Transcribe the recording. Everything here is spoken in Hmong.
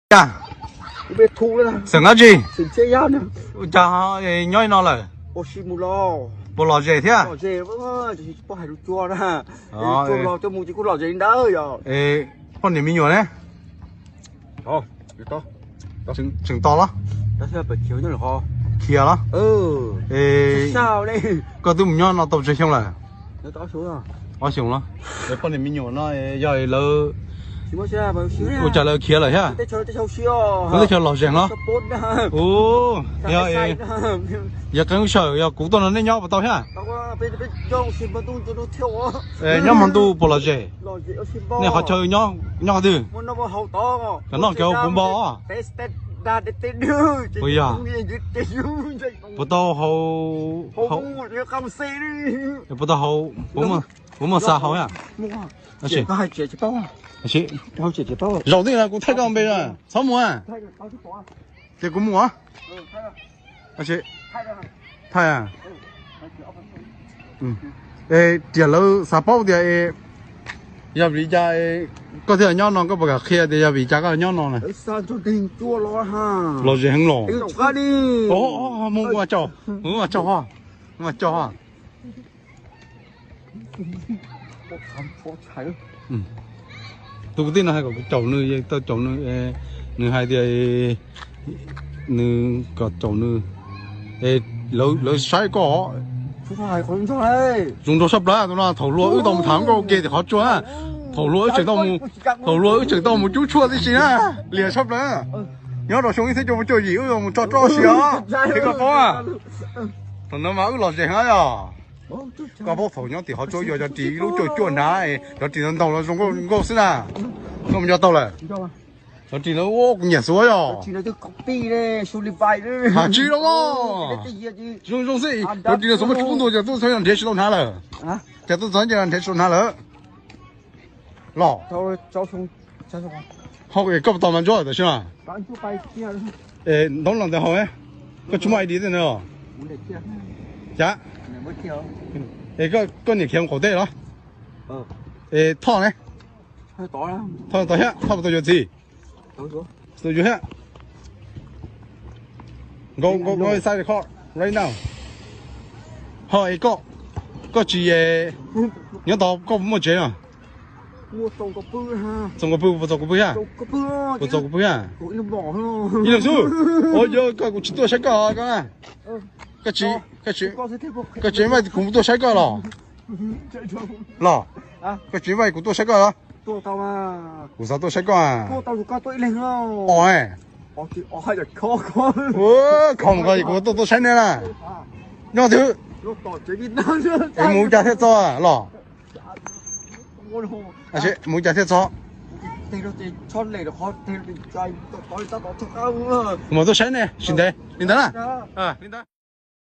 Xeem dab tsi? Ua cas nyob li no lawm? Puas lom zem thiab? Poj niam me nyuam ne? Tseem tos los? Khiav los? Koj twb mus nyob no tau tsawg xyoo lawm? Ob xyoos los? Poj niam me nyuam no yog lawv ua cas lawv khiav lawm thiab? Lub teb chaws lom zem los? Yog, yog qee lub sij hawm yog kuv tuaj no nej nyob puas tau thiab? Nyob hmo ntuj puas lom zem? Nej qhov chaw nyob qhov twg? Cov noj kev hauv puv npo os? Puas yog? Puas tau haus? Puas tau haus? Puas muaj xa haus thiab? Zaum twg no kuv thaij koj npe, txhob mus. Ces kuv mus. Thaij, riam lawv xav paub tias yog vim li cas koj thiaj nyob no, koj puas kam qhia tias yog vim li cas koj nyob no na? Lom zem heev los? Mus ua caum, mus ua caum ho, mus ua caum ho. Tus kwv tij no hais kom kuv caum nws, tau caum nws, nws hais tias nws kom caum nws, lawv saib koj. Zoo nraug sab plaws tus no, thaum hluas wb tau mus tham nkauj ua ke tim qhov tsua, thaum hluas wb tseem tau mus, thaum hluas wb tseem tau mus cub tshuaj tib si na, liam sab plaws. Nyob rau xyoo ib txhiab cuaj pua cuaj yim wb tau mus tso roj si os, es koj paub. Thaum no mas wb lom zem heev yog. Koj paub thaum nyob tim qhov tsua yog cov ris ib lub cuaj cuaj hnav, cov ris ntau ntau los zoo nkauj xwb na. Koj mus nco tau lawm. Cov ris lawm ua kuv nyiam xwb yog. Has tsis los? Zoo zoo xwb, cov ris no xyov muaj tsib pub ntua ces tuaj txog nrhiav tsis tau hnav lawm. Ces tuaj txog ces nrhiav tsis tau hnav lawm. Los, hau es koj puas tau mas ntsuab tam sim no? Es ntaub los ntawd hau, koj tsis muaj I D tej no. Cas? Es koj niam khiav mus qaum teb los? Es Thoj ne? Thoj tau thiab, Thoj puas tau yuav txiv? Tau yuav thiab. Nkauj, nkauj, nkauj, xav li koj right now. Ho es koj, koj tsis, nyob tod koj muaj tsev no? Txaus kuv pw, puas txaus kuv pw thiab? Puas txaus kuv pw thiab? Ib leeg xwb. Ua yog koj kuv tsis tuaj saib koj koj. Koj tsis, koj tsis invite kuv tuaj saib koj los? Los, koj tsis invite kuv tuaj saib koj los? Kuv xav tuaj saib koj. Os, kho mus kho kuv tuaj tuaj saib nej na. Nyob twg? Es mus cas thiaj txog los? Mus cas thiaj txog? Kuv mam tuaj saib nej sim ntev li ntawd na. Li ntawd.